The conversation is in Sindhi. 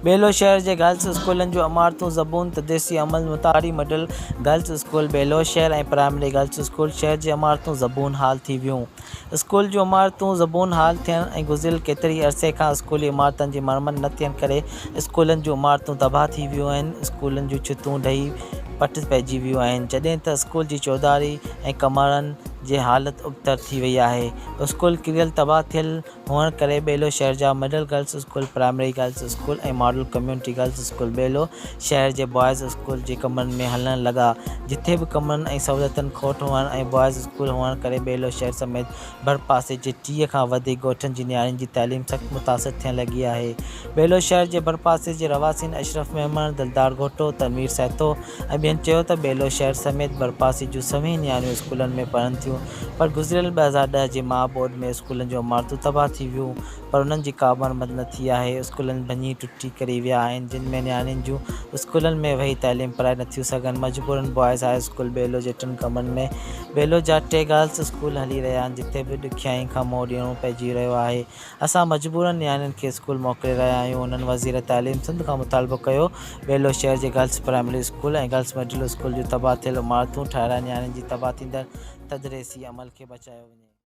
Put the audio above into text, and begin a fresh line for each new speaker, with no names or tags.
ٻيلو شهر جي گرلس اسڪولن جون عمارتون زبون تدريسي عمل متاري مڊل گرلس اسڪول ٻيلو شهر ۽ پرائمري گرلس اسڪول شهر جي عمارتون زبون حال ٿي ويون. اسڪول جون عمارتون زبون حال ٿيڻ ۽ گذريل ڪيتري ئي عرصي کان اسڪولي عمارتن جي مرمت نه ٿيڻ ڪري اسڪولن جون عمارتون تباهه ٿي ويون آهن، اسڪولن جون ڇتون ڊهي پٽ پئجي ويون آهن، جڏهن ته اسڪول جي چوڌاري ۽ ڪمرن جي حالت ابتر ٿي وئي آهي، اسڪول ڪريل تباهه ٿيل هئڻ ڪري ٻيلو شهر جا middle girls school, primary girls school ۽ model community girls school Belo شهر جي بوائز اسڪول جي ڪمرن ۾ هلڻ لڳا، جٿي به ڪمرن ۽ سهولتن کوٽ هئڻ ۽ بوائز اسڪول هئڻ ڪري ٻيلو شهر سميت ڀرپاسي جي 30 کان وڌيڪ ڳوٺن جي نياڻين جي تعليم سخت متاثر ٿيڻ لڳي آهي. ٻيلو شهر جي ڀرپاسي جي رهواسين اشرف ميمڻ، دلدار گهوٽو، تنوير سهتو ۽ ٻين چيو ته ٻيلو شهر سميت ڀرپاسي جون سوين نياڻيون اسڪولن ۾ پڙهن ٿيون پر گذريل 2010 جي مها ٻوڏ ۾ اسڪولن جون عمارتون تباهه ٿي ويون پر انهن جي ڪا مرمت نه ٿي آهي اسڪولن ڀڃي ٽٽي ڪري ويا آهن جن ۾ نياڻين جون اسڪولن ۾ ويهي تعليم پرائي نٿيون سگهن مجبورن بوائز هاء اسڪول ٻيلو جي ٽن ڪمرن ۾ ٻيلو جا ٽي گرلس اسڪول هلي رهيا آهن جتي به ڏکيائين کان منهن ڏيڻو پئجي رهيو آهي اسان مجبورن نياڻين کي اسڪول موڪلي رهيا آهيون هنن وزير تعليم سنڌ کان مطالبو ڪيو ٻيلو شهر جي girls primary school ۽ girls middle school جون تباهه ٿيل عمارتون ٺاهرائي نياڻين جي تباهه ٿيندڙ تدريسي عمل کي بچايو وڃي.